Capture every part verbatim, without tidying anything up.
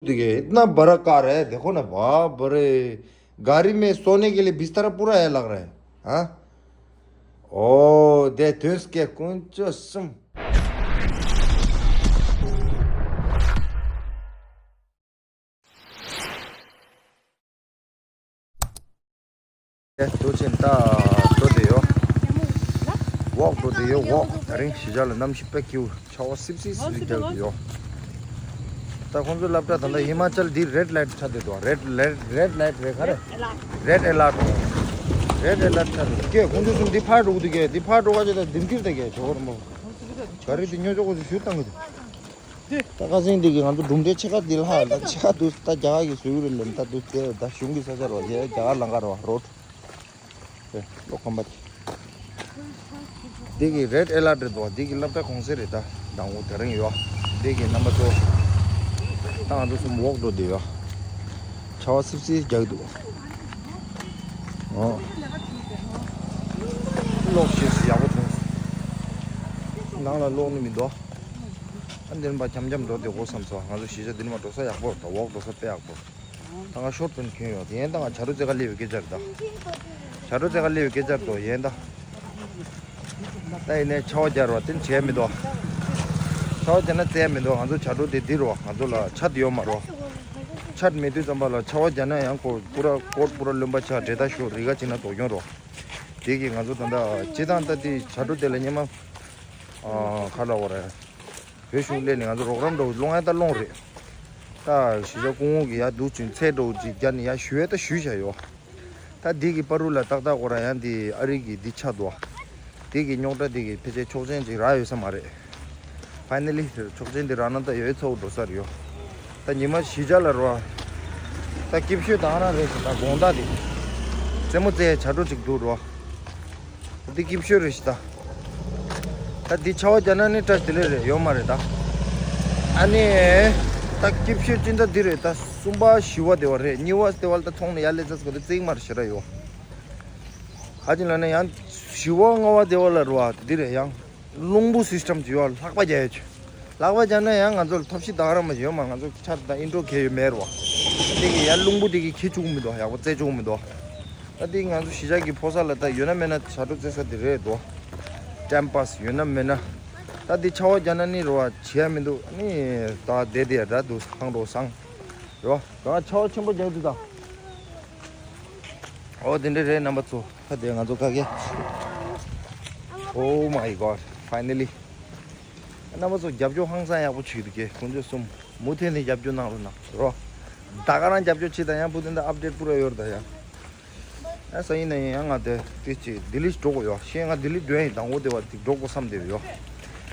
देखिए, इतना बड़ा कार है, देखो ना, बाप रे। गाड़ी में सोने के लिए बिस्तर पूरा है, लग रहा है। हाँ। ओ, दे, धुंस के कुंचो सुम। ཨེ། ལྟོ་ཆེན་ད་འགྲོ་བསྡད་ཡོད། ཝོག་འགྲོ་བསྡད་ཡོད། ཝོག། ད་རིང་གཞིས་ཆགས་ལ་གནམ་གཤིས་དཔེ་སྐྱིད་པོ། ཆར་པ་སིབ་སིབ་སིབ་སིབ་རྒྱག་གི་ཡོད། ད་ཁོང་ཚོའི་སློབ་གྲྭ་ད་ལྟ་ཧི་མ་ཅལ་འདི་རེད་ལའིཊ་ཆགས་བསྡད་འདུག་རེད་ལའིཊ། རེད་ལའིཊ་རེད། ག་རེ། རེད་ཨེ་ལརཊ། རེད་ཨེ་ལརཊ། རེད་ཨེ་ལརཊ་ཆགས་བསྡད་འདུག་ཀྱེ། ཁོང་ཚོ་གསུམ་འདི་ཕར་འགྲོ་གི་འདུག་ཀྱེ། འདི་ཕར་འགྲོ་ག་ཅེ་ད་འདེམས་ཀྱི་རེད་ད་ཀྱེ། ཇོ་བོ་རིན་པོ། ག་རེ། འདི་ཉོ་ཆོག་གོ་ཞུ་བཏང་གི་འདུག་ད་ཁ་སང་འདི་གི་ང་ཚོ་གྲུབ་འབྲས་ཕྱེད་ཀ་འདི་ལྷག་ད་ཕྱེད་ཀ་འདུག་ད་རྒྱ་གར་གི་བཟོ་གི་རེད་ལབ། ད་འདུག་དེ་ད་གཞུང་གི་ས་ཆ་རོ། ཡ་རྒྱ་གར་ལམ་ཁ་རོ། རོཌ་དེ་ལོ་ཁམས་པ་འདི་གི་རེད་ཨེ་ལརཊ་རེད་དོ། འདི་གི་སློབ་གྲྭ་གུང་སེང་རེད། ད་དང་པོ་དེ་རིང་ཡོད། འདི་གི་རྣམ་པ་ཚོ། ད་ང་ཚོ་གསུམ་ཝོག་འགྲོ་བསྡད་ཡོད། ཆར་པ་སིབ་སིབ་རྒྱག་གི་འདུག་ཨོ། གློག་ཤེས་སུ་ཡག་པོ་བྱུང་སོང་། ནང་ལ་གློག་ནི་མི་འདུག་ཨ་འདི་ནས་ཕར་འཁྱམ་འཁྱམ་འགྲོ་བསྡད་དགོས་བསམ་སོང་། ང་ཚོ་གཞིས་ཆགས་འདི་ནས་མར་འགྲོ་ས་ཡག་པོ་རེད། ད་ཝོག་འགྲོ་ས་དཔེ་ཡག་པོ་རེད། ད་ང་ཤོར་དོན་གྱོན་ཡོད། དེ་ཡན་ད་ང་བྱ་རུ་རྩེ་ཁ་སླེབས་པའི་སྐད་ཆ་རེད་ད། བྱ་རུ་རྩེ་ཁ་སླེབས་པའི་སྐད་ཆ་རེད་དོ། ཡན་ད། ད་ཡིན་ནའི་ཆར་པ་རྒྱག་རོགས་དེ་བྱས་མི་འདུག་ཆར་པ་རྒྱག་ན་བཙལ་མི་འདུག་ང་ཚོ་བྱ་རུ་དེ་འདི་རོ། ང་ཚོ་ལ་ཆ་དེ་ཡོད་མ་རོ། ཆ་མེད་དུས་ཙམ་པ་ལ་ཆར་པ་རྒྱག་ན་ཡང་ཁོ་པུ་ར་ཀོཊ་པུ་ར་ལོན་པ་ཆགས། འདྲེ་ད་ཤོ་རི་ག་ཅིག་ན་དོག་ཡོང་རོ། དེ་གི་ང་ཚོ་ད་ལྟ་སྤྱི་བཏང་ད་དེ་བྱ་རུ་དེ་ལ་སྙེ་མ་ཁ་ལ་བ་རེད། བོད་གཞུང་སླེབས་ནས་ང་ཚོ་རོགས་རམ་འདྲ་བོ་སློང་ཡ་ད་སློང་རེད། ད་གཞིས་ཆགས་སྐུ་ངོ་གི་ཡ་འདུག་ཅིང་ཚད་འདྲ་བོ་ཅིག་རྒྱ་ནས་ཡ་ཞུ་ཡ་ད་ཞུས་བཞག་ཡོད། ད་འདི་གི་པ་རུ་ལ་ཏག་ཏག་ཁོ་རང་ཡང་འདི་ཨ་རི་གི་འདི་ཆགས་འདུག་འདི་གི་རྙོག་དྲ་འདི་གི་ཕལ་ཆེར་ཆོག་མཆན་ཅིག་རག་ཡོད་ས་མ་རེད། ཕའི་ནལ་ལི་ཆོག་མཆན་འདི་རག་ན་ད་ཡོད་ཚ་བོ་འགྲོ་ས་རེད་ཡོད། ད་ཉི་མ་གཞིས་ཆགས་ལ་རོ། ད་སྐྱིད་ཤོས་དང་རང་རེད་ཟེར། ད་དགོང་དག་འདི་རྩེད་མོ་རྩེ་བྱ་སྒྲོ་ཅིག་འདུག་རོ། འདི་སྐྱིད་ཤོས་རེད་ཤི་ད། ད་འདི་ཆར་པ་རྒྱག་ན་ནི་བཀྲ་ཤིས་བདེ་ལེགས་རེད་ཡོད་མ་རེད་ད། ཨ་ནི། ད་སྐྱིད་ཤོས་ཅི་འདྲ་འདི་རེད་ད། གསུམ་པ་བཞི་པ་དེ་བ་རེད། གཉིས་པ་དེ་བ་ལ་ད་ཚོང་ནས་ཡར་སླེབས་ཚར་སོང་། ད་རྩེད་མ་རེད་ཤི་ར་ཡོད། ཧ་ཅང་ལ་ནི་ཡང་བཞི་པ་ལྔ་པ་དེ་བ་ལ་རུ་བ་འདི་རེད་ཡང་། རླུང་བུ་སིས་ཊམ་ཅིག་ཡོད། ལྷགས་པ་རྒྱག་ཡ་ཆུ། ལྷགས་པ་རྒྱག་ན་ཡང་ང་ཚོ་ལ་ཐབས་ཤེས་ད་ག་རང་མ་ཞིག་ཡོད་མ། ང་ཚོ་ཆར་དང་ཨིན་ཌོར་གས་ཡོད་མེད་རོ། དེ་གི་ཡར་རླུང་བུ་དེ་གི་འཁྱེར་བཅུག་མི་འདུག་ཡག་པོ་རྩེ་བཅུག་མི་འདུག་ད་དེ་ང་ཚོ་གཞིས་ཆགས་ཀྱི་ཕོ་གསར་ལ་ད་ཡོད་ན་མེད་ན་བྱ་སྒྲོ་རྩེ་ས་དེ་རེད་དོ། ཊའིམ་པཱ་སི་ཡོད་ན་མེད་ན། ད་དེ་ཆར་པ་རྒྱག་ན་ནི་རོ་བ་བྱེད་ཡ་མི་འདུག་ཨ་ནི་ད་བསྡད་དེ་ཡ་ད་འདུག་ཧང་རོ་སང་རོ། ད་ཆར་པ་ཆེན་པོ་རྒྱག་དུས་ད། ཨོ་དེ་འདྲ་རེད་རྣམ་པ་ཚོ། ད་དེ་ང་ཚོ་ག་གེ། Oh my God, finally. རྣམ་པ་ཚོ་རྒྱབ་སྐྱོར་ཧང་སང་ཡག་པོ་བྱེད་འདུག་གས། དཀོན་མཆོག་གསུམ་མུ་མཐུད་ནས་རྒྱབ་སྐྱོར་གནང་རོགས་གནང་རོ། ད་ག་རང་རྒྱབ་སྐྱོར་བྱེད་དང་ཡང་བུ་དེ་འདྲ་ཨབ་ཌེཊ་པུ་ར་ཡོད་རེད་ད་ཡ། ཨ་ས་ཡིན་ན་ཡང་ང་དེ་དེ་ཅི་ལྡི་ལི་འགྲོ་དགོས་ཡོད། ཤེས་ང་ལྡི་ལི་འགྲོ་ཡིན་དང་པོ་དེ་བ་དེ་འགྲོ་དགོས་བསམ་བསྡད་ཡོད།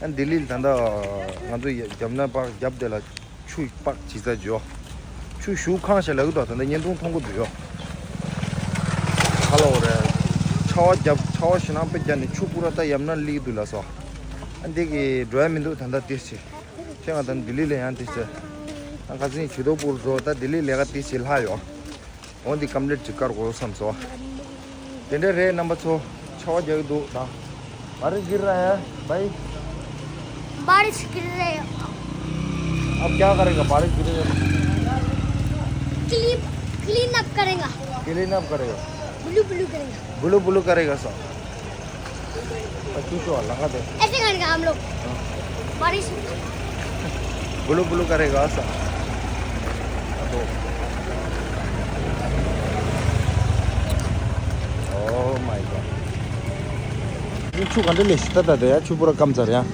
ཨ་ལྡི་ལི་ད་ལྟ་ང་ཚོ་རྒྱབ་ན་པར་རྒྱབ་དེ་ལ་ཆུ་པག་ཇི་ཙ་འཇོ། ཆུ་ཞུ་ཁང་ཞིག་ལ་གི་དོ་ད་ལྟ་བརྙན་ཐུང་མཐོང་གི་འདུག་ཡོ། ཧ་ལོ་རེད། ཆར་པ་རྒྱབ་ཆར་པ་ཞེ་ནང་པེ་རྒྱབ་ནས་ཆུ་པུ་ར་ད་ཡམ་ན་ལི་འདུག་ལ་སོ། ཨ་འདི་གི་འགྲོ་ཡ་མི་འདུག་ད་ལྟ་ཏིས་ཆེ། ཁྱེད་ང་ད་ལྡི་ལི་ལ་ཡང་ཏིས་ཆེ། ཨ་ཁ་སང་ཇུས་ཏོག་པུར་འགྲོ། ད་ལྡི་ལི་ལས་ཀ་ཏིས་ཆེ་ལྷག་ཡོ། འོ་འདི་ཀམ་ལེཊ་ཅིག་དཀར་གོ་བསམ་སོ། དེ་འདྲ་རེད་རྣམ་པ་ཚོ། ཆར་པ་རྒྱག་གི་འདུག་ད། बारिश गिर रहा है भाई। बारिश गिर रहे हैं। अब क्या करेगा बारिश गिर रहे हैं? क्लीन क्लीन अप करेगा। क्लीन अप करेगा। ब्लू ब्लू करेगा। ब्लू ब्लू करेगा सर। ऐसे करेंगे हम लोग। बारिश। ब्लू ब्लू करेगा sir. Oh my God. ཆུ་ག་འདྲ་ལས་ཤི་ད་ད་ད་ཡ་ཆུ་པུ་ར་སྐམ་ཚར་ཡ།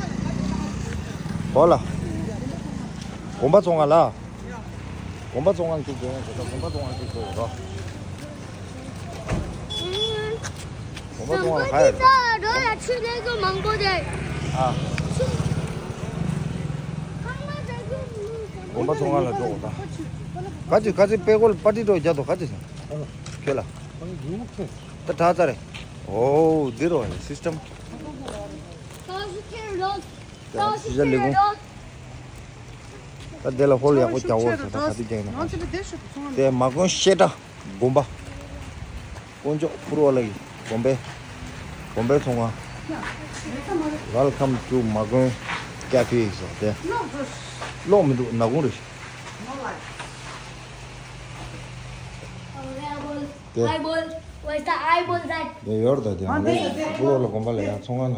ཧོ་ལ། དགོན་པ་ཚོང་ང་ལ། དགོན་པ་ཚོང་ང་ཅིག་དགོས་ཡ་ཟེར་ད་དགོན་པ་ཚོང་ང་ཅིག་དགོས་རོ། དགོན་པ་ཚོང་ང་ལ་ཧ་ཡ་རོ། དགོན་པ་ཚོང་ང་ལ་འགྲོ་ད། ག་ཅི་ག་ཅི་པེ་ཀོལ་པ་ཏི་ཏོ་རྒྱ་དོ་ག་ཅི་ཟེར། ཁྱོད་ལ། ད་གྲ་ཚ་རེད། ཨོ་འདི་རོ་སིས་ཊམ། ད་ཤི་ཤ་ལི་གུང་། ད་དེ་ལ་ཧོལ་ཡག་པོ་རྒྱག་འོ་ཟེར་ད་ག་དུས་རྒྱག་ཡིན་ན། དེ་མ་དགོན་ཤེ་ཏྲ་དགོན་པ། དཀོན་མཆོག་ཕུར་བ་ལ་ཡི་དགོན་པའི་དགོན་པའི་ཚོང་ཁང་། Welcome to མ་དགོན་ཀེ་ཕེ་ཟེར་དེ། གློག་མི་འདུག་ནག་ཁུང་རེད། དེ། Eyeball. Where's the eyeball that? དེ་ཡོར་ད་དེ། ཨ་ནི་དེ་དེ་བུ་རོགས་ལ་གོམ་པ་ལ་ཡང་ཚོང་ཁང་ལ།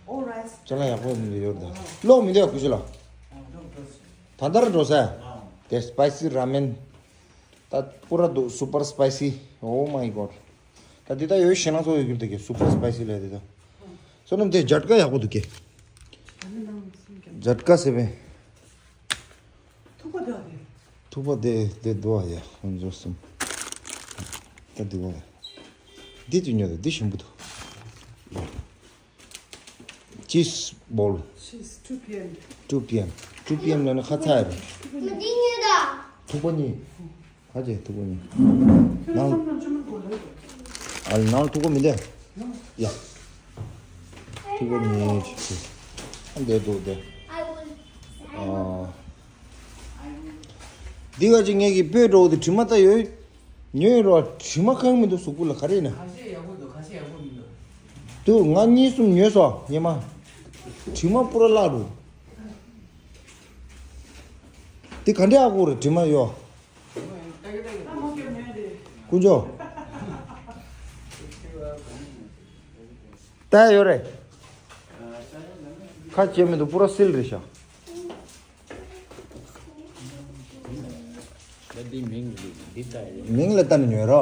All rice. ཅ་ལག་ཡག་པོ་མི་འདུག་ཡོར་ད། ལོག་མི་འདུག་ཡ་ཀུ་ཤུ་ལ། ད་ལྟར་འགྲོ་ས། དེ་spicy ramen. ད་པུ་ར་འདུག super spicy. Oh my god. ད་འདི་ད་ཡོད་ཞེ་ན་ཚོ་ཡོད་གྱུར་དེ་གི་super spicy ལས་དེ་ད། སོ་ནམ་དེ་ཇ་ཏ་ཀ་ཡག་པོ་འདུག་གི། ཇ་ཏ་ཀ་ཟེར་བས། ཐུག་པ་དེ་བ་དེ། ཐུག་པ་དེ་དེ་འདུག་ཨ་ཡ་ཁོང་ཚོ་གསུམ། ད་འདི་བ། འདི་ཅི་ཉོ་དེ་འདི་ཞིམ་པོ་འདུག Cheese ball. She's two P M. two P M. two P M ལ་ནི་ཁ་ཚ་ཡ་རེད། མི་འདི་ཉོས་ད། ཐུག་པ་གཉིས། ཁ་ཅེ་ཐུག་པ་གཉིས། ཁྱོད་ནང་ཚང་མ་ཅི་མི་དགོས་ལེ། ཨ་ནང་ཐུག་པ་མི་འདི། ཡ། ཐུག་པ་གཉིས་ཅིག་ཅིག་ཨ་འདི་འདུག་འདི། ཨ། འདི་ག་ཅིག་ངེད་ཀྱི་སྤོས་འགྲོ་འདི་དྲི་མ་ད་ཡོད། ཉོས་རོགས་དྲི་མ་གང་མི་འདུག་གཟུགས་པོ་ལ་ག་རེ་ཡིན་ན། ཁ་ཤས་ཡག་པོ་འདུག་ཁ་ཤས་ཡག་པོ་མི་འདུག་དུ་ང་གཉིས་གསུམ་ཉོས་སོ་ཉི་མ། དྲི་མ་པུ་ར་བརླག་འདུག་འདི་ག་འདྲ་ཨ་ཁུ་རེད་དྲི་མ་ཡོད། དཀོན་མཆོག་ལྟ་ཡ་ཡོད་རེད། ཁ་བྱེད་མི་འདུག་པུ་ར་སིལ་རེད་ཤག་ད་འདི་མིང་འདི་འདི་ལྟ་ཡ། མིང་ལ་ལྟ་ནས་ཉོས་རོ།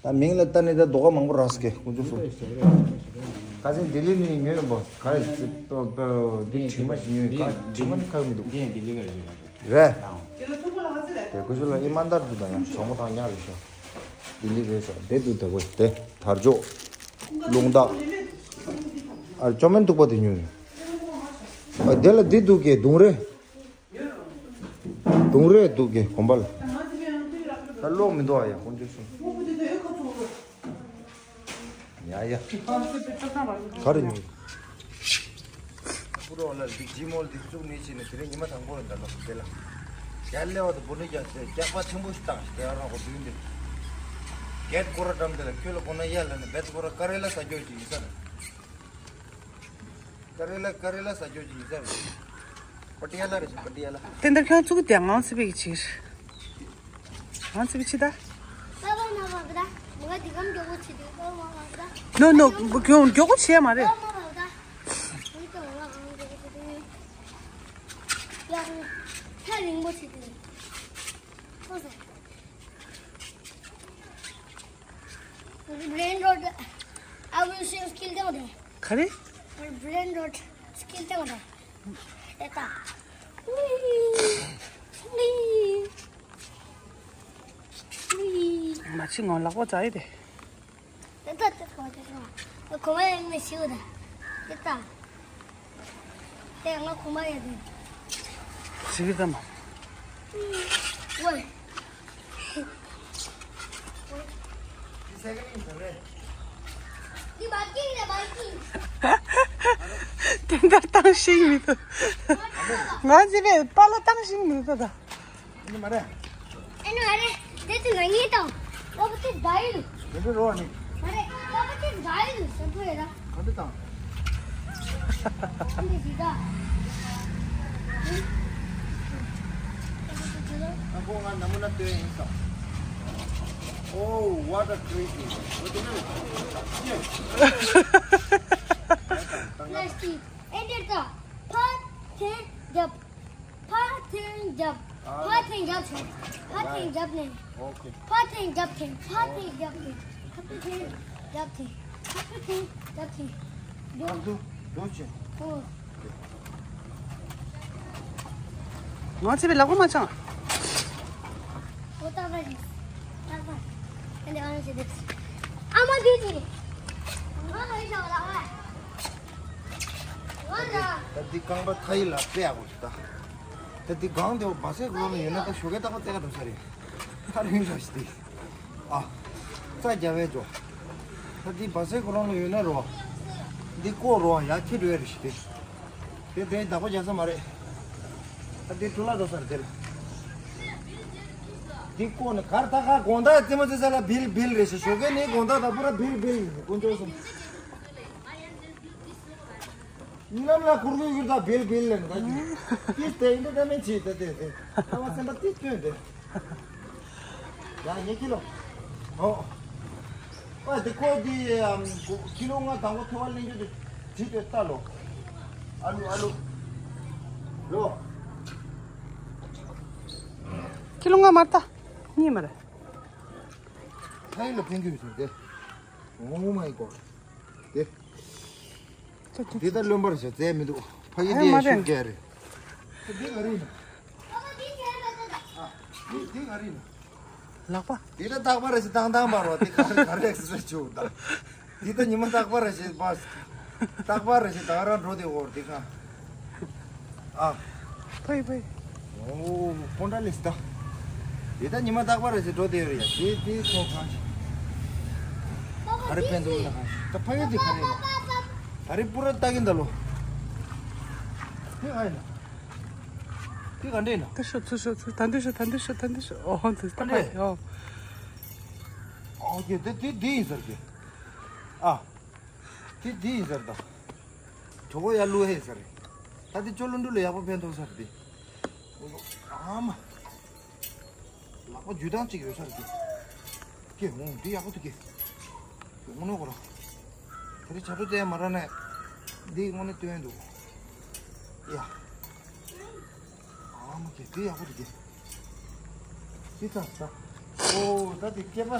ད་མིང་ལ་ལྟ་ནས་ད་རྡོ་ཁ་མང་པོ་རག་སྐད་ཁོང་ཚོ་སོ། ཁ་སང་ལྡི་ལི་ནས་ཉོས་པ་ག་རེ་འདི་དྲི་མ་ཞིག་ཉོས་ག་དྲི་མ་ནི་ཁག་མི་འདུག་འདི་ལྡི་ལི་ག་རེ་རེད། རེད། དེ་ཁུ་ཤུ་ལ་ཨི་མན་དར་དུ་དང་ཡང་གྲོགས་མོ་དང་ཉག་རེད་ཤག་ལྡི་ལི་རེད་ཤག་དེ་དུ་དེ་གོ་དེ་དར་ལྕོག་རླུང་རྟ། ཨ་ཅོ་མན་ཐུག་པ་དེ་ཉོས། ཨ་དེ་ལ་འདི་འདུག་གས་དུང་རེད། དུང་རེད་འདུག་གས་གོམ་པ་ལ། ད་ལོག་མི་འདུག་ཨ་ཡ་ཁོང་ཚོས་སོང་། ཡ་ཡ། ག་རེ་ཉོས། པུ་རོ་ལ་འདི་ཇི་མོལ་འདི་བཙུགས་ནས་བྱས་ནས་དེ་རིང་ཉི་མ་དང་པོ་རེད་ད་ལོ་དེ་ལ། རྒྱ་ལེ་བ་དུ་བུ་ནི་རྒྱ་སེ་རྒྱག་པ་ཆེན་པོ་ཞིག་བཏང་ཞིག་དེ་རང་གོ་བདུན་འདི། གེད་ཀོ་ར་འགྲམ་དེ་ལ་ཁྱོད་ལ་གོ་ན་ཡ་ལ་ནི་བེད་ཀོ་ར་ཀ་རེ་ལ་ས་ཇོ་ཅིག་ཡིན་ས་རེད། ཀ་རེ་ལ་ཀ་རེ་ལ་ས་ཇོ་ཅིག་ཡིན་ས་རེད། པ་ཏི་ཡ་ལ་རེད་ཤག་པ་ཏི་ཡ་ལ། དེ་འདྲ་ཁྱང་ཚུགས་དེ་ངང་སི་པེ་གི་ཕྱིར། ང་ཚོ་བྱེད་ད། ནོ་ནོ་མགྱོགས་མགྱོགས་པོ་བྱེད་མ་རེད། Brain rot. I will shoot skill down there. ག་རེ། Brain rot skill down there. ཨེ་ད། མ་ཕྱི་ངོ་ལག་པ་ཙ་ཡི་དེ། ཨེ་ད་ད་གོ་ད་གོ་མ་ཡང་མི་ཤིའུ་ད། ཨེ་ད། དེ་ང་གོ་མ་ཡང་དེ། ཤི་གི་ད་མ། ཝེ། འདི་མ་ཀིང་རེད། དེ་འདྲ་བཏང་ཤེས་མི་འདུག་ང་ཚོ་ནས་པཱ་ལགས་བཏང་ཤེས་མི་འདུག་ད། ཨ་ནི་མ་རེད། ཨ་ནི་མ་རེད། དེ་ཚོ་ང་གཉིས་དང་། ལོ་པ་དེ་ཟླ་ཡིན། དེ་འདྲ་རོ་ཨ་ནི། མ་རེད། ལོ་པ་དེ་ཟླ་ཡིན་ཟེར་པོ་རེད་ད། ག་འདྲ་དང་། ཨ་ནི་ཟི་ད། ཨ་ཁོ་ང་ན་མོ་ན་ལྟོས་ཡིན་ས། Oh, what a crazy. What the hell? Nice teeth. ཨེ་འདྲ་ད། ཕ་ཐེ་རྒྱབ། ཕ་ཐེ་རྒྱབ། ཕ་ཐེ་རྒྱབ་ཆེ། ཕ་ཐེ་རྒྱབ་ནས། Okay. ཕ་ཐེ་རྒྱབ་ཐེ། ཕ་ཐེ་རྒྱབ་ཐེ། ཕ་ཐེ་རྒྱབ་ཐེ། ཕ་ཐེ་རྒྱབ་ཐེ། ཨ་འདུག་འདུག་ཆེ། ཨོ། ང་ཚེ་བའི་ལག་པ་མ་འཆང་། ཨོ་ཏ་བ་རི། ཏ་བ། ཨ་འདི་ཨ་འདི་འདི། ཨ་མ་འདི་འདི། ང་ལ་ཡི་ཞང་ལག་པ། ང་ལ། ད་འདི་རྐང་པ་ཐ་ཡི་ལ་དཔེ་ཡག་པོ་ཞིག་ད། ད་འདི་སྒང་དེ་བ་སེ་གོ་ནི་ཡོད་ན་ད་ཞོགས་ཀས་རྟག་པར་བཙལ་ག་འགྲོ་ས་རེད། ཐ་རིང་ལ་ཞིག་དེ། ཨ། རྩ་རྒྱ་བས་འགྲོ། ད་འདི་བ་སེ་ཁོ་རང་ལ་ཡོད་ན་རོ། འདི་ཀོ་རོ་ཡ་ཁྱི་འགྲོ་ཡ་རེ་ཞིག་དེ། དེ་དེ་བདག་པོ་རྒྱག་ས་མ་རེད། ད་འདི་ཁྲུ་ལ་འགྲོ་ས་རེད་དེ། འདི་ཀོ་ནི་གར་ད་ག་དགོང་དག་རྩེད་མོ་རྩེ་ས་ལ་བིལ་བིལ་རེ་ཞིག་ཞོགས་ཀས་ནི་དགོང་དག་ད་པུ་ར་བིལ་བིལ་ཡིན་དཀོན་མཆོག་གསུམ། གནམ་ལ་གུར་གུར་གུར་དང་བིལ་བིལ་ལེན་ད་ཀྱི། ཏིས་དེ་ཨིན་ཏེ་ཏེན་མེན་ཆི་ཏེ་ཏེ་ཏེ། ཨ་བ་སེམས་པ་ཏིས་སྟོན་ཏེ། ཡ་ཉེ་ཁྱི་ལོ། ཨོ། ཨ་དེ་ཁོ་དེ་ཨམ་ཁྱི་ལོ་ང་དང་པོ་ཐོ་བ་ལེན་རྒྱུ་དེ་བྲིས་ཏེ་ལྟ་ལོ། ཨ་ལུ་ཨ་ལུ། ལོ། ཁྱི་ལོ་ང་མ་ལྟ། གཉིས་མ་རེད། ཕ་ཡུལ་ལ་ཕན་གྱི་ཡོད་ཟེར་ཏེ། Oh my God། དེ། དེ་ད་རློན་པར་བྱ་རྫས་མི་འདུག་ཕ་གི་ཨེ་དེ་མ་ཤུགས་རྒྱག་རེད། དེ་ག་རེ་ཡིན་ན། ཨ། དེ་དེ་ག་རེ་ཡིན་ན། ལག་པ། དེ་ད་རྟག་པར་ཞིག་བཏང་བཏང་པར་བ་དེ་ག་རེ་ག་རེ་ཟེར་བྱུང་ད། དེ་ད་ཉི་མ་རྟག་པར་ཞིག་པ། རྟག་པར་ཞིག་ད་རང་འགྲོ་དེ་འོར་དེ་ག་ཨ། ཕའི་ཕའི། ཨོ། ཀོན་ཏྲ་ལིས་ད། དེ་ད་ཉི་མ་རྟག་པར་ཞིག་འགྲོ་དེ་ཡོད་རེད་ཡ། དེ་དེ་ཁོ་གང་ཞིག་ག་རེ་ཕན་ཐོགས་ཡིན་ན་གང་ཞིག་ད་ཕ་ཡུལ་དེ་ག་རེ་ཡིན་ན། ད་རེས་པུ་ར་ལྟ་གིན་ད་ལོ། དེ་ག་ཡིན་ན། དེ་ག་འདྲ་ཡིན་ན། ད་ཤོད་ཚུར་ཤོད་ཚུར་ད་འདི་ཤོད་ད་འདི་ཤོད་ད་འདི་ཤོད་ཨོ་ཧོན་དེ་ད་ག་འདྲ་ཕའི་ཨོ། ཨོ་ཀེ་དེ་དེ་དེ་ཡིན་ཟེར་གི་ཨ། དེ་དེ་ཡིན་ཟེར་ད། གྲོགས་པོ་ཡར་བླུག་ཧེ་ཟེར། ད་དེ་ཅོ་ལུ་འགྲུལ་ལ་ཡག་པོ་ཕན་ཐོགས་ཟེར་དེ། ཨ་མ། ལག་པ་འཇུ་སྟངས་གཅིག་ཡོད་ས་རེད་དེ། ཀྱེ་འོང་འདི་ཡག་པོ་འདུག་ཀྱེ། དངོས་གནས་ཁོ་རང་། དེ་རིང་བྱ་སྤྲོ་བཙལ་མ་རག་ནས། འདི་དངོས་གནས་སྟོན་འདུག་ཡ། ཨ་མ་ཀྱེ་འདི་ཡག་པོ་འདུག་ཀྱེ། འདི་ཚ་ས། ཨོ་ད་དེ་སྐྱེས་པ།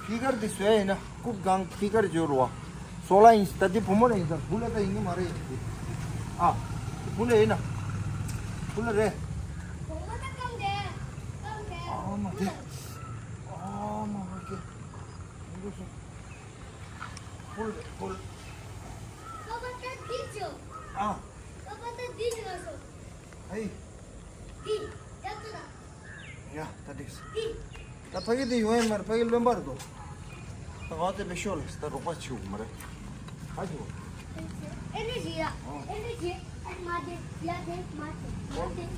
ཕི་གར་དེ་བཟོས་ཡིན་ན་རྐུབ་གང་ཕི་གར་འབྱོར་བ། སོ་ལ་ཡིན་ད་དེ་བུ་མོ་ལ་ཡིན་ས་བུ་ལ་ད་ཡིན་གྱི་མ་རེད་ཡིན་དེ། ཨ། བུ་ལ་ཡིན་ན། བུ་ལ་རེད། བུ་མོ་ད་གང་རེད། གང་རེད། ཨ་མ་དེ། ཨ་མ་མ་ཀྱེ། བུ་ལ་བུ་ལ། ཨ། ཨ་ཡི། ཡ་ད་འགྲིག་སོང་། ད་ཕ་གི་དེ་ཡོང་ཡ་མ་རེད། ཕ་གི་རློན་པ་རེད་དོ། ད་ང་དེ་བེད་ཤོག་ལ་ད་རོགས་པ་བྱེད་དགོས་མ་རེད། ཧ་ཅོ།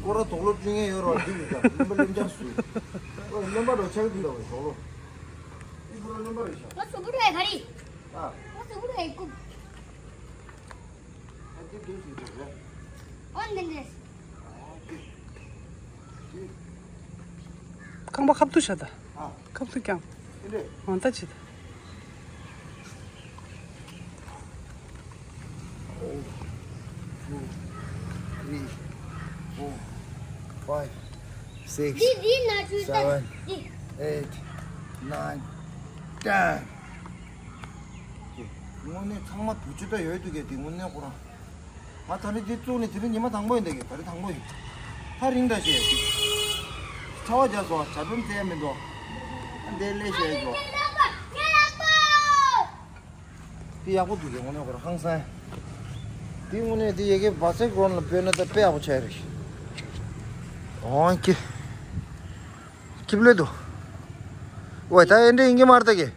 ཀོ་ར་དོག་ལོ་བསྐྲུན་མཁན་ཡོད་རོགས་འདི་མི་ད་རློན་པ་རློན་ཆགས་སུ། རློན་པ་རོ་ཆགས་འདི་འདྲ་བའི་དོག་ལོ། འདི་ཁོ་ར་རློན་པ་རེད་ཤག་ཨ། ཨ་འདི་འདུག་ཟེར་རེད། ཨོ་འདི་འདྲས། རྐང་པ་ཁ་ཐུག་བྱ་ད། ཨ། ཁ་ཐུག་ཀྱང་། འདི་འདྲས། འོ་ད་ཅི་ད། Two, three, four, five, six, འདི་འདི་ན་ཆུ་ད། seven, འདི། eight, nine, ten. དངོས་གནས་ཚང་མ་བུ་ཆུ་ད་ཡོད་འདུག་གས་དེ་དངོས་གནས་ཁོ་རང་། ང་ད་རེས་འདི་བཙུགས་ནས་དེ་རིང་ཉི་མ་དང་པོ་ཡིན་ད་གས། ད་རེས་དང་པོ་ཡིན། ཐག་རིང་འདྲ་བྱས། ཚ་བ་རྒྱག་སོང་། ཇ་སྒྲོམ་བཙལ་མི་འདུག་ཨ་འདས་ལས་བྱས་འདུག་དེ་ཡག་པོ་འདུག་གས་དངོས་གནས་ཁོ་རང་ཧང་སང་། དེ་དངོས་གནས་དེ་ཡ་གི་བ་ཚེ་གོན་ལ་སྤོས་ན་ད་དཔེ་ཡག་པོ་ཆགས་རེད། འོང་ཀི། སྐྱིབས་ལོས་འདུག་ཝེ་ད་ཨེ་འདྲ་ཡིན་གྱི་མ་རེད་ད་གས།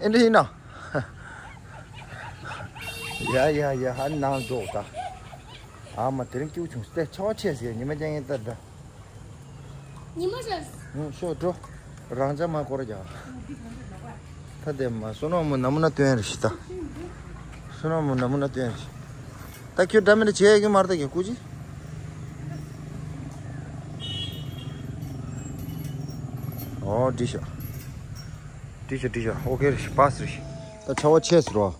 ཨེ་འདྲ་ཡིན་ན། ཡ་ཡ་ཡ་ཧ་ནང་འགྲོ་ད། ཨ་མ་དེ་རིང་སྐྱིད་པོ་བྱུང་སྟེ་ཆར་པ་ཆད་ཟེར་ཉི་མ་རྐྱང་ངེ་ལྟར་ད། ཉི་མ་ཤར། ཧུང་ཤོག་འགྲོ། རང་ཅག་མ་སྐོར་རྒྱག་ད་དེ་མ་བསོད་ནམས་མོ་ནམ་མོ་ན་སྟོན་རེ་ཞིག་ད། བསོད་ནམས་མོ་ནམ་མོ་ན་སྟོན་རེ་ཞིག་ད་ཁྱོད་འདྲ་མི་འདྲ་བྱེད་ཡ་གི་མ་རེད་ད་གས་སྐུ་མཁྱེན། ཨོ་འགྲིག་ཤག་འགྲིག་ཤག་འགྲིག་ཤག་ཨོ་ཁེ་རེད་ཤག་པཱ་སི་རེད་ཤག་ད་ཆར་པ་ཆད་ཟེར་བ།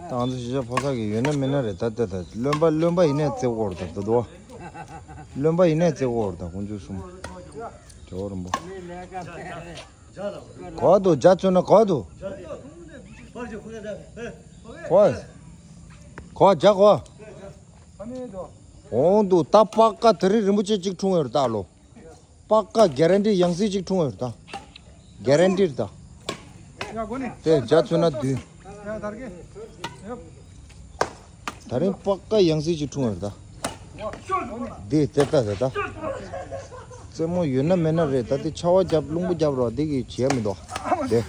ད་ང་ཚོ་གཞིས་ཆགས་ཕོ་གསར་གི་ཡོད་ན་མེད་ན་རེད་ད་ལྟ་ད་རློན་པ་རློན་པ་ཡིན་ནའི་བཙལ་དགོས་རེད་ད་ད་དུ་བ། རློན་པ་ཡིན་ནའི་བཙལ་དགོས་རེད་ད་དཀོན་མཆོག་གསུམ། ཇོ་བོ་རིན་པོ། གོ་འདུག་ཇ་བཙོས་ན་གོ་འདུག་གོ་གོ་ཇ་གོ་འོང་འདུག་ད་པགས་ཀ་དེ་རིང་རིན་པོ་ཆེ་གཅིག་འཁྲུངས་ཡོད་རེད་ད་ལོ། པགས་ཀ་གེ་རན་ཊི་ཡང་སྲིད་ཅིག་འཁྲུངས་ཡོད་ད། གེ་རན་ཊི་རེད་ད། ཡ་གོ་ནི། དེ་ཇ་བཙོས་ན་བདུན། ཡ་དར་གི། ཡབ། ད་རིང་པགས་ཀ་ཡང་སྲིད་ཅིག་འཁྲུངས་ཡོད་ད། ཡ་གོ་ནི། དེ་དེ་ལྟ་དེ་ལྟ། རྩེད་མོ་ཡོད་ན་མེད་ན་རེད་ད་དེ་ཆར་པ་བརྒྱབ་རླུང་བུ་བརྒྱབ་རོགས་དེ་གི་བྱས་མི་འདུག་དེ།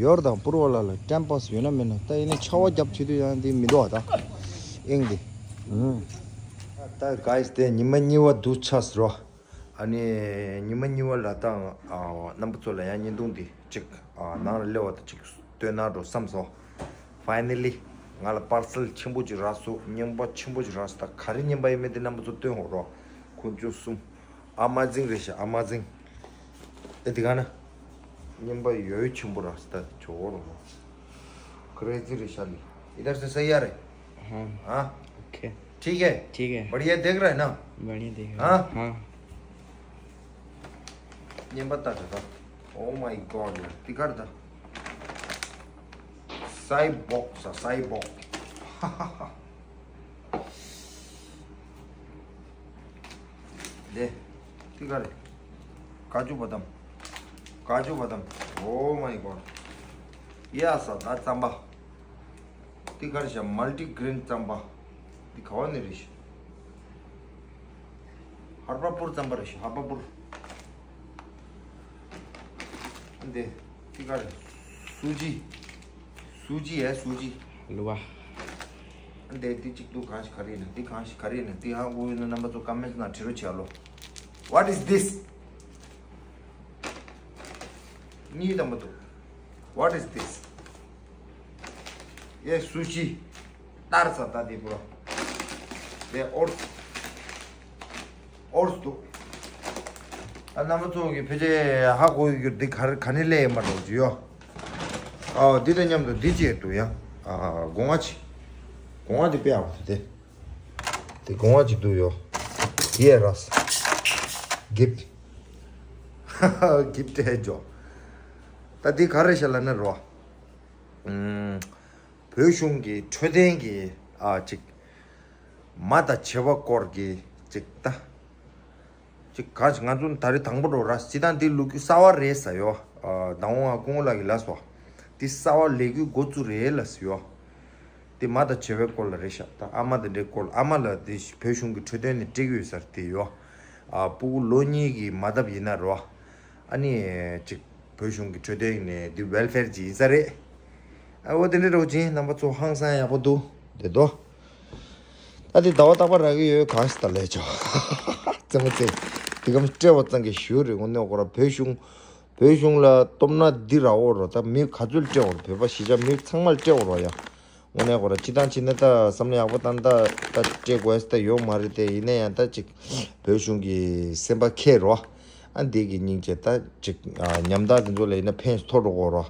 ཡོར་དང་པུར་བ་ལ་ལ་ཊེམ་པ་སི་ཡོད་ན་མེད་ན་ད་ཡིན་ན་ཆར་པ་བརྒྱབ་བྱེད་དུས་ཡང་དེ་མི་འདུག་ད། ཨེང་དེ། ད་གཱི་སི་དེ་ཉི་མ་གཉིས་པ་འདུག་ཆགས་སོང་། ཨ་ནི་ཉི་མ་གཉིས་པ་ལ་ད་ཨ་རྣམ་པ་ཚོ་ལ་ཡང་བརྙན་ཐུང་འདི་གཅིག་ཨ་ནང་ལ་སླེབས་པ་དང་གཅིག་སྟོན་གནང་འགྲོ་བསམ་སོང་། ཕའི་ནལ་ལི་ང་ལ་པར་སེལ་ཆེན་པོ་ཅིག་རག་སོང་། རྔན་པ་ཆེན་པོ་ཅིག་རག་སོང་། ད་ག་རེ་རྔན་པ་ཡིན་མིན་དེ་རྣམ་པ་ཚོ་སྟོན་འོ་རོགས། དཀོན་མཆོག་གསུམ། ཨ་མ་ཛིང་རེད་ཤག་ཨ་མ་ཛིང་། ཨེ་དེ་ག་ན། རྔན་པ་ཡོད་ཆེན་པོ་ར་སི་ད་ཇོ་བོ་རོ་མོ། Crazy རེད་ཤ་ལི། इधर से सही आ रहे? हाँ। हाँ। ओके। ठीक है। ठीक है। बढ़िया देख रहा है ना? बढ़िया देख रहा है। हाँ। हाँ। རྔན་པ་ལྟ་དྲ་ད། Oh my God ཡ། དེ་ག་རེད་ད། སའི་བོག་ས་སའི་བོག་དེ། དེ་ག་རེད། ཀ་ཅུ་བ་དམ། ཀ་ཅུ་བ་དམ། Oh my God ཡ་ས་ད་རྩམ་པ། དེ་ག་རེད་ཤག་མལ་ཊི་གྷི་རེན་རྩམ་པ། དེ་ག་བ་ནས་རེད་ཤག་ཧར་པ་པུར་རྩམ་པ་རེད་ཤག་ཧར་པ་པུར། འདི། འདི་ག་རེ། སུ་ཇི། སུ་ཇི་ཡ་སུ་ཇི། ལུ་བ། འདི་འདི་གཅིག་འདུག་གང་ཞིག་ག་རེ་ཡིན་ན་འདི་གང་ཞིག་ག་རེ་ཡིན་ན་འདི་ཧ་གོ་ཡོད་ན་རྣམ་པ་ཚོ་ཀ་མེན་ཊི་ནང་བྲིས་རོགས་བྱས་ཨ་ལོ། What is this? གཉིས་དམ་པ་འདུག What is this? ཡ་སུ་ཇི། ཏར་ས་ད་དེ་པོ། དེ་ཨོར། ཨོར་སུ་འདུག་ཨ་རྣམ་པ་ཚོ་གི་ཕལ་ཆེར་ཧ་གོ་ཡོད་རྒྱུ་འདི་ག་རེ་ག་ནས་སླེབས་ཡོད་མ་འགྲོ་རྒྱུ་ཡོ། ཨའོ་འདི་དང་མཉམ་དུ་འདི་བཅས་འདུག་ཡ། ཨ་སྒོ་ང་ཅི། སྒོ་ང་འདི་དཔེ་ཡག་པོ་དེ། དེ་སྒོ་ང་ཅི་འདུག་ཡོ། ཡེ་ར་ས། གིབ། གིབ་སྤྲད་འཇོག་ད་འདི་ག་རེ་ཤ་ལ་ན་རོ། ཨུམ། བོད་གཞུང་གི་འཕྲོད་བསྟེན་གྱི་ཨ་ཅིག་མ་དང་བྱ་བ་སྐོར་གྱི་ཅིག་ད། ཅིག་ག་ཅིག་ང་ཚོ་ད་རེས་དང་པོ་འགྲོ་ར་སྤྱི་བཏང་འདི་ལོ་རྒྱུས་གསར་བ་རེད་ས་ཡོ། ཨ་དང་པོ་ང་སྐུ་ངོ་ལགས་ཀྱིས་ལབ་སོང་། འདི་གསར་བ་ལས་འགུལ་འགོ་བཙུགས་རེད་ལབ་སོང་ཡོ། འདི་མ་དང་བྱ་བའི་སྐོར་ལ་རེད་ཤག་ད་ཨ་མ་དང་འདྲའི་སྐོར་ལ་ཨ་མ་ལ་འདི་བོད་གཞུང་གི་འཕྲོད་བསྟེན་ནས་སྤྲད་ཀྱི་ཡོད་ས་རེད་དེ་ཡོ། ཨ་སྤུ་གུ་ལོ་གཉིས་ཀྱི་མ་བཏབ་ཡིན་ན་རོ། ཨ་ནི་ཅིག་བོད་གཞུང་གི་འཕྲོད་བསྟེན་ནས་འདི་ཝེལ་ཕེར་ཅིག་ཡིན་ས་རེད། ཨ་འོ་དེ་འདྲ་རོགས་ཅིག་རྣམ་པ་ཚོ་ཧང་སང་ཡག་པོ་འདུག་དེ་དོ། ད་དེ་ཟླ་བ་རྟག་པར་རག་གི་ཡོད་གང་ཞིག་ད་ལས་ཆོག་རྩེད་མོ་རྩེ། དེ་གམ་སྤྲད་པ་ཙང་གི་ཞུ་རེད་དངོས་གནས་ཁོ་ར་བོད་གཞུང་། བོད་གཞུང་ལ་སྟོབས་ན་འདི་རག་འོ་རོ་ད་མི་ག་ཚོད་སྤྲད་འོ་རོ་བོད་པ་གཞིས་ཆགས་མི་ཚང་མར་སྤྲད་འོ་རོ་ཡ། དངོས་གནས་ཁོ་ར་སྤྱི་བཏང་བྱས་ན་ད་བསམ་བློ་ཡག་པོ་བཏང་ད་ད་སྤྲད་དགོས་ས་ད་ཡོད་མ་རེད་དེ་ཡིན་ན་ཡང་ད་ཅིག་བོད་གཞུང་གི་སེམས་པ་ཁེལ་རོ། ཨ་འདི་གི་སྙིང་རྗེ་ད་ཅིག་ཉམ་ཐག་དེ་ཚོ་ལ་ཡིན་ན་ཕན་ཐོགས་འགྲོ་གོ་རོ།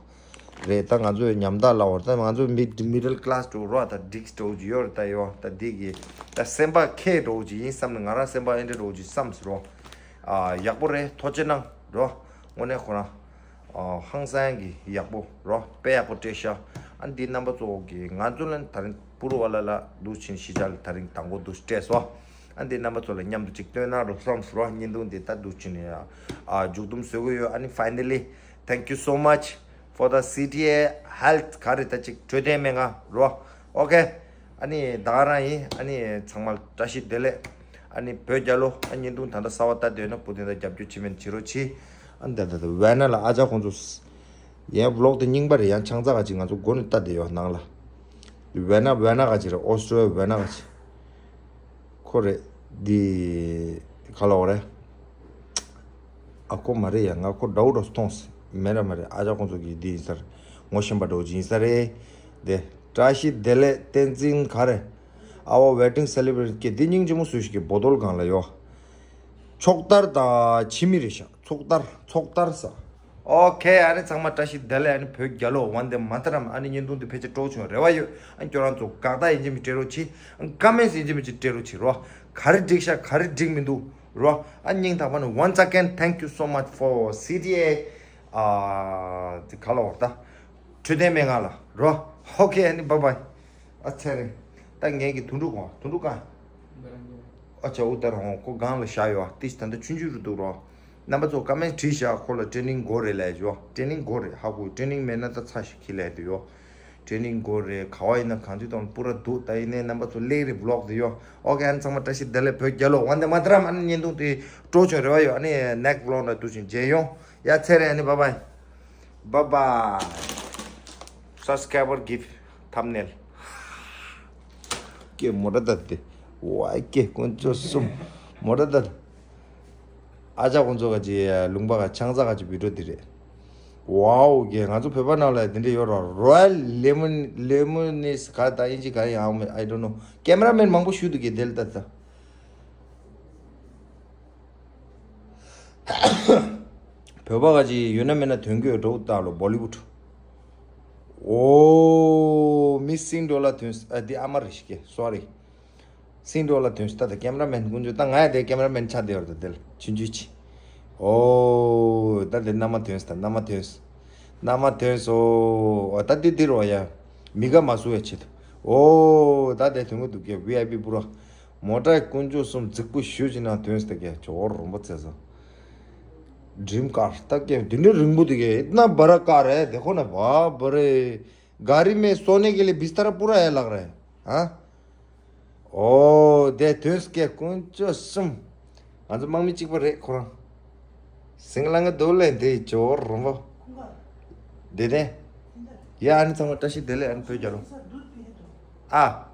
རེད་ད་ང་ཚོ་ཉམ་ཐག་ལ་འོར་ད་ང་ཚོ་མིད་མི་ཌལ་ཀ་ལ་སི་འགྲོ་རོགས་ད་འགྲིག་འགྲོ་གི་ཡོད་རེད་ད་ཡོད་ད་འདི་གི་ད་སེམས་པ་ཁེ་འགྲོ་གི་ཡིན་བསམ་ནས་ང་རང་སེམས་པ་ཨེ་འདྲ་འགྲོ་གི་བསམ་སོང་རོ། ཨ་ཡག་པོ་རེད་ཐུགས་རྗེ་གནང་རོ། དངོས་གནས་ཁོ་རང་ཨ་ཧང་སང་གི་ཡག་པོ་རོ་དཔེ་ཡག་པོ་སྤྲད་ཤག་ཨ་འདི་རྣམ་པ་ཚོ་གི་ང་ཚོ་ལ་ད་རིང་པུ་རུ་བ་ལ་ལ་འདུག་ཕྱིན་གཞིས་ཆགས་ལ་ད་རིང་དང་པོ་འདུག་སྤྲད་སོ། ཨ་འདི་རྣམ་པ་ཚོ་ལ་མཉམ་དུ་ཅིག་སྟོན་གནང་རོགས་བསམ་སོང་རོ། བརྙན་ཐུང་འདི་ད་འདུག་ཕྱིན་ནས་ཨ་མཇུག་སྡོམ་བཟོ་གི་ཡོད། ཨ་ནི་finally thank you so much for the C T A health ག་རེ་ད་ཅིག་འཕྲོད་བསྟེན་སྨན་ཁང་རོ། ཨོ་ཁེ། ཨ་ནི་ད་ག་རང་ཡིན། ཨ་ནི་ཚང་མ་བཀྲ་ཤིས་བདེ་ལེགས། ཨ་ནི་བོད་རྒྱལ་ལོ། ཨ་བརྙན་ཐུང་ད་ལྟ་གསར་བ་ལྟ་འདོད་ན་བུ་དེ་འདྲ་རྒྱབ་སྐྱོར་བྱེད་མིན་བྱེད་རོགས་གྱིས། ཨ་ནི་ད་ད་ད་ཝེ་ན་ལ་ཨ་ཅག་ཁོང་ཚོ་ཡན་བློག་དེ་རྙིང་པ་རེད། ཡང་ཆང་ཚ་ག་ཅིག་ང་ཚོ་སྒོ་ནས་ལྟ་བསྡད་ཡོད་ནང་ལ། ཝེ་ན་ཝེ་ན་ག་ཅིག་རེད། ཨོ་སི་ཊྲེ་ལི་ཡ་ཝེ་ན་ག་ཅིག་ཁོ་རེད། འདི་ག་ལ་འོ་རེད། ཨ་ཁོ་མ་རེད་ཡ། ང་ཁོ་འདྲ་བོ་འདྲ་བོ་མཐོང་སོང་། མེད་ར་མ་རེད། ཨ་ཅག་ཁོང་ཚོ་གི་འདི་ཡིན་ས་རེད། ངོ་ཤེས་པ་འདྲ་བོ་ཅིག་ཡིན་ས་རེད། དེ་བཀྲ་ཤིས་བདེ་ལེགས་བསྟན་འཛིན་ག་རེ། Our wedding celebrant ཀྱེ་འདི་སྙིང་རྗེ་མོ་བཟོས་ཤིག་གི་བོ་དོལ་སྒང་ལ་ཡོ། ཚོགས་དར་དང་ཕྱི་མི་རེད་ཤག་ཚོགས་དར་ཚོགས་དར་ས། ཨོ་ཁེ། ཨ་ནི་ཚང་མ་བཀྲ་ཤིས་བདེ་ལེགས། ཨ་ནི་བོད་རྒྱལ་ལོ། ཝན་དེ་མ་ཏ་རམ། ཨ་ནི་བརྙན་ཐུང་འདི་ཕལ་ཆེར་སྤྲོ་བྱུང་རེ་བ་ཡོད། ཨ་ནི་ཁྱོད་རང་ཚོ་དགག་རྟགས་ཡིན་གཅིག་མིན་གཅིག་སྤྲད་རོགས་གྱིས། ཨ་ནི་ཀ་མེན་ཊི་ཡིན་གཅིག་མིན་གཅིག་སྤྲད་རོགས་གྱིས་རོ། ག་རེ་འགྲིག་ཤག་ག་རེ་འགྲིག་མི་འདུག་རོ། ཨ་ནི་སྙིང་ཐག་པ་ནས་once again thank you so much for C T A ཨ་དེ་ག་ལ་འོ་ད། འཕྲོད་བསྟེན་སྨན་ཁང་ལ་རོ། ཨོ་ཁེ། ཨ་ནི་བཱའི་བཱའི། ཨ་ཚེ་རིང་། ད་ངེད་ཀྱི་དུད་འགྲོ་གོ་དུད་འགྲོ་ག་ཨ་ཅག་ཨུ་ཏར་ཧོང་ཁོ་སྒང་ལ་བཞག་ཡོད། ཨ་ཏི་ད་ལྟ་ཆུང་ཆུང་རུ་འདུག་རོ། རྣམ་པ་ཚོ་ཀ་མེན་ཊི་བྲིས་བཞག་ཁོ་ལ་ཊེ་ནིང་དགོས་རེད་ལབ་ཡོད། ཊེ་ནིང་དགོས་རེད། ཧ་གོ། ཊེ་ནིང་མེད་ན་ད་ཚ་ཞིག་ཁྱི་ལབ་འདུག་ཡོད། ཊེ་ནིང་དགོས་རེད། ག་བ་ཡིན་ན་གང་ཅི་དང་པུ་ར་འདུག་ད་ཡིན་ནའི་རྣམ་པ་ཚོ་སླེབས་རེད་བི་ལོག་དེ་ཡོད། ཨོ་ཁེ། ཨ་ནི་ཚང་མ་བཀྲ་ཤིས་བདེ་ལེགས། བོད་རྒྱལ་ལོ། ཝན་དེ་མ་ཏ་རམ། ཨ་ནི་བརྙན་ཐུང་དེ་སྤྲོ་བྱུང་རེ་བ་ཡོད། ཨ་ནི་ནེག་སི་ཊི་བི་ལོག་ནང་འདུག་ཕྱིན་མཇལ་ཡོང་། ཡ་ཚེ་རིང་། ཨ་ནི་བཱའི་བཱའི། Bye bye. Subscriber give thumbnail. ཀྱེ་མོ་ཊ་ད་དེ། ཝའི་ཀྱེ་དཀོན་མཆོག་གསུམ། མོ་ཊ་ད། ཨ་ཅག་ཁོང་ཚོ་ག་ཅི་ལུང་པ་ག་ཆང་ས་ག་ཅི་བི་ཌི་ཡོ་དེ་རེད། ཝའོ་ཀྱེ་ང་ཚོ་བོད་པ་ནང་ལ་དེ་འདྲ་ཡོད་རོ། རོ་ཡལ་ལེ་མོན་ལེ་མོ་ནེ་སི་ག་ད་ཨིན་ཇི་ག་ཡང་I don't know། ཀེ་མ་ར་མེན་མང་པོ་ཞུ་འདུག་ཀྱེ་དེ་ལ་ད་ད། བོད་པ་ག་ཅིག་ཡོད་ན་མེད་ན་ཐོན་གྱི་ཡོད་འགྲོ་ད་ལོ་བོ་ལི་ཝུད། ཨོ་མི་སིང་ཌོ་ལ་ཐོན་ཨ་འདི་ཨ་མ་རེད་ཤི་ཀེ་སོ་རི། སིང་ཌོ་ལ་ཐོན་ད་ད་ཀེམ་ར་མེན་ཀུན་འཇུ་ད་ང་ཡ་དེ་ཀེམ་ར་མེན་ཆ་དེ་བར་ད་དེ་ལ་ཆུན་ཆུ་ཆི། ཨོ་ད་དེ་མནའ་མ་ཐོན་ད་མནའ་མ་ཐོན། མནའ་མ་ཐོན་སོ། ཨོ་ད་དེ་དེ་རོ་ཡ། མི་ག་མ་སུ་ཡ་ཆེད་དུ། ཨོ་ད་དེ་ཐོན་གི་འདུག་གེ་ཝི་ཨའི་པི་པུ་ར། མོ་ཊ་ཀུན་འཇུ་གསུམ་རྫིག་པོ་ཞུ་ཅི་ན་ཐོན་ད་གེ་ཇོ་བོ་རོམ་པ་ཚེ་སོ། dream car ད་ཀེ་དེ་འདྲའི་རིང་པོ་དེ་གེ اتنا بڑا कार ہے دیکھو نا बाप रे गाड़ी में सोने के लिए बिस्तर पूरा है लग रहा है हाँ ཨོ་དེ་དོན་སྐད་དཀོན་མཆོག་གསུམ། ང་ཚོ་དམག་མི་གཅིག་པ་རེད་ཁོ་རང་། སིང་ལང་གི་འདུག་ལས་འདི་ཇོ་བོ་རོམ་པ། དེ་ནས། ཡ་ཨ་ནི་ཚང་མ་བཀྲ་ཤིས་བདེ་ལེགས་ཨ་ནི་བོད་རྒྱལ་ལོ། ཨ།